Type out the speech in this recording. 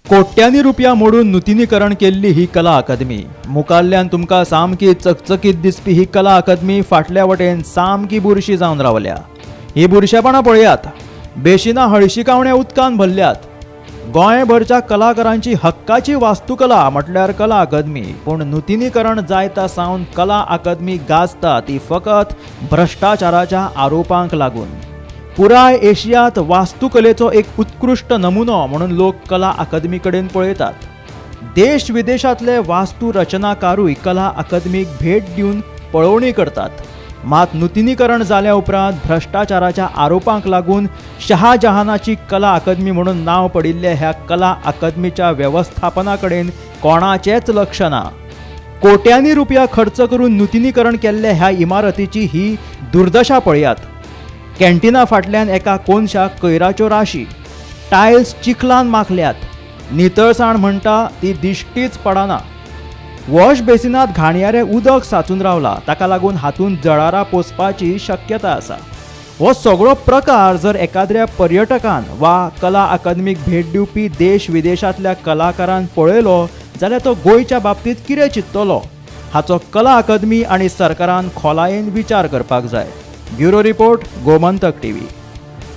कोट्यांनी रुपया मोडून नुतनीकरण केल्ली ही कला अकादमी. मुखाल्ल्यान तुमकां सामकी चकचकीत दिसपी ही कला अकादमी फाटल्या वटेन सामकी बुरशी जावन रावल्या. ही बुरशेपणां पळयात, बेशिना हळशिकावण्या उदकान भरल्यात. गोंयभरच्या कलाकारांची हक्काची वास्तुकला म्हटल्यार कला अकादमी, पूण नुतनीकरण जायता सावन कला अकादमी गाजता ती फकत भ्रश्टाचाराच्या आरोपांक लागून. पुराय एशियात वास्तुकलेचो एक उत्कृश्ट नमुनो म्हणून लोक कला अकादमी कडेन पळयतात. देश विदेशांतले वास्तु रचनाकारूय कला अकादमीक भेट दिवन पळोवणी करतात. मात नुतनीकरण जाल्या उपरांत भ्रश्टाचाराच्या आरोपांक लागून शहाजहानाची कला अकादमी म्हणून नांव पडिल्ल्या ह्या कला अकादमीच्या वेवस्थापना कडेन कोणाचेंच लक्ष ना. कोट्यांनी रुपया खर्च करून नुतनीकरण केल्ल्या ह्या इमारतीची ही दुर्दशा पळयात. कॅन्टीना फाटल्यान एका कोनशाक कयराच्यो राशी, टायल्स चिखलान माखल्यात, नितळसाण म्हणटा ती दिश्टीच पडना. वॉश बेसिनात घाणयारें उदक साचून रावला, ताका लागून हातूंत जळारां पोसपाची शक्यता आसा. हो सगळो प्रकार जर एकाद्र्या पर्यटकान वा कला अकादमीक भेट दिवपी देश विदेशांतल्या कलाकारान पळयलो जाल्यार तो गोंयच्या बाबतींत कितें चिंततलो हाचो कला अकादमी आनी सरकारान खोलायेन विचार करपाक जाय. Bureau report, Gomantak TV.